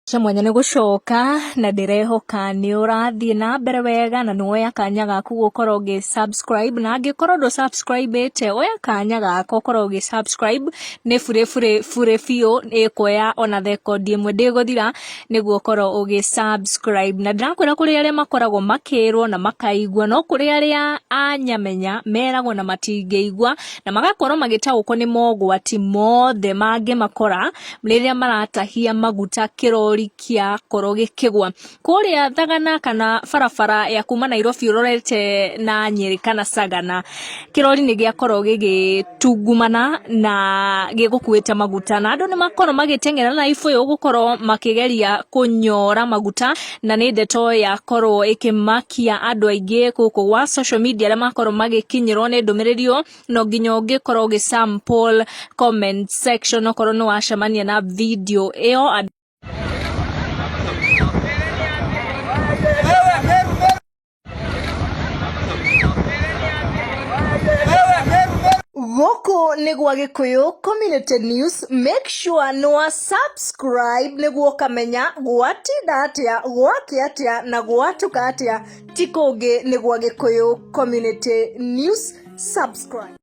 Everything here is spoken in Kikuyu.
Cia mwanya nĩ gũcoka na ndĩrehoka nĩ ũrathiĩ na mbere wega na nĩ woya kanya gaku gũkorwo ũgĩ subscribe, na angĩkorwo ndũ subscribe ĩte, oya kanya gaka ũkorwo ũgĩ subscribe. Nĩ burĩ burĩ burĩ biũ, ĩkuoya ona thekondi ĩmwe ndĩgũthira nĩguo ũkorwo ũgĩ subscribe. Na ndĩrakwĩra kũrĩ arĩa makoragwo makĩrwo na makaigua, no kũrĩ arĩa anyamenya meragwo na matingĩigua na magakorwo magĩtaũkwo nĩ mogwati mothe mangĩmakora rĩrĩa maratahia maguta kĩrori kĩakorwo gĩkĩgwa kũrĩa Thagana kana barabara ya kuma Nairobi ũrorete na Nyĩrĩ kana Sagana. Kĩrori nĩ gĩakorwo gĩgĩtungumana na gĩgũkuĩte maguta, na andũ nĩ makorwo magĩteng'era na ibũyũ gũkorwo makĩgeria kũnyora maguta, na nĩ ndeto yakorwo ĩkĩmakia andũ aingĩ gũkũ gwa social media arĩa makorwo magĩkinyĩrwo nĩ ndũmĩrĩri ĩyo. No nginya ũngĩkorwo ũgĩ sample comment section okorwo nĩ wacemania na video ĩyo. Gũkũ nĩ gwa Gĩkũyũ Community News. Make sure nĩ wa subscribe nĩguo ũkamenya gwatinda atĩa, gwakĩa atĩa na gwatuka atĩa. Ti kũngĩ, nĩ gwa Gĩkũyũ Community News. Subscribe.